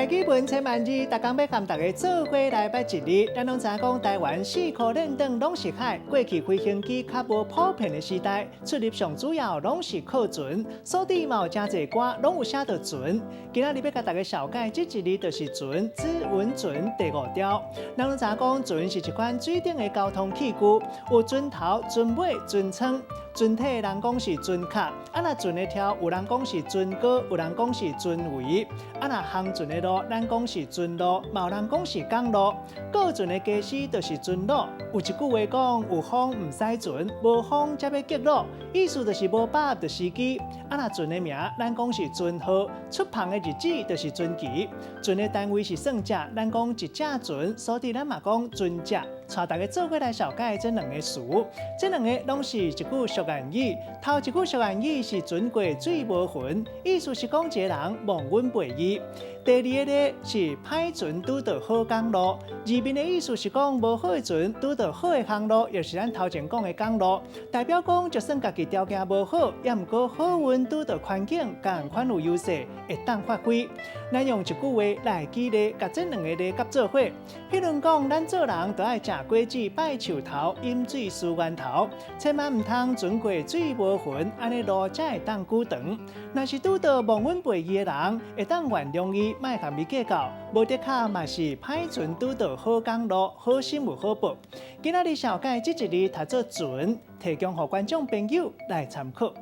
台語文千萬字，逐工欲共大家做伙來捌一字。咱攏知影講，台灣四箍輪轉攏是海。過去飛行機較無普遍的時代，出入上主要攏是靠船，所以嘛有誠濟歌攏有寫著船。今仔日欲共大家紹介這一字，就是船，子文船第五條。咱攏知影講，船是一款水頂的交通器具，有船頭、船尾、船艙。船體的人講是船殼，啊若船的柱，有人講是船篙，有人講是船桅。啊若航船的路，咱講是船路，嘛有人講是港路。過船的家私就是船櫓。有一句話講：有風毋駛船，無風才欲激櫓。意思就是無把握著時機。啊若船的名，咱講是船號。出帆的日子就是船期。船的單位是算隻，咱講一隻船，所以咱嘛講船隻。帶大家做伙來紹介這兩个詞，這兩个攏是一句俗諺語。頭一句俗諺語是船過水無痕，意思是講一个人忘恩背義。第二个咧是歹船拄著好港路，字面的意思是講無好的船拄著好的航路，也是咱頭前講的港路，代表講就算家己條件無好，抑毋過好運拄著環境仝款有優勢，會當發揮。咱用一句話來舉例，共這兩个字佮做伙。譬如講，咱做人著愛食果子拜樹頭，飲水思源頭，千萬毋通船過水無痕，按呢路才會當久長。若是拄著忘恩背義的人，會當原諒伊，莫共伊計較，無的確嘛是歹船拄著好港路，好心有好報。今仔日紹介這一字讀做船，提供予觀眾朋友來參考。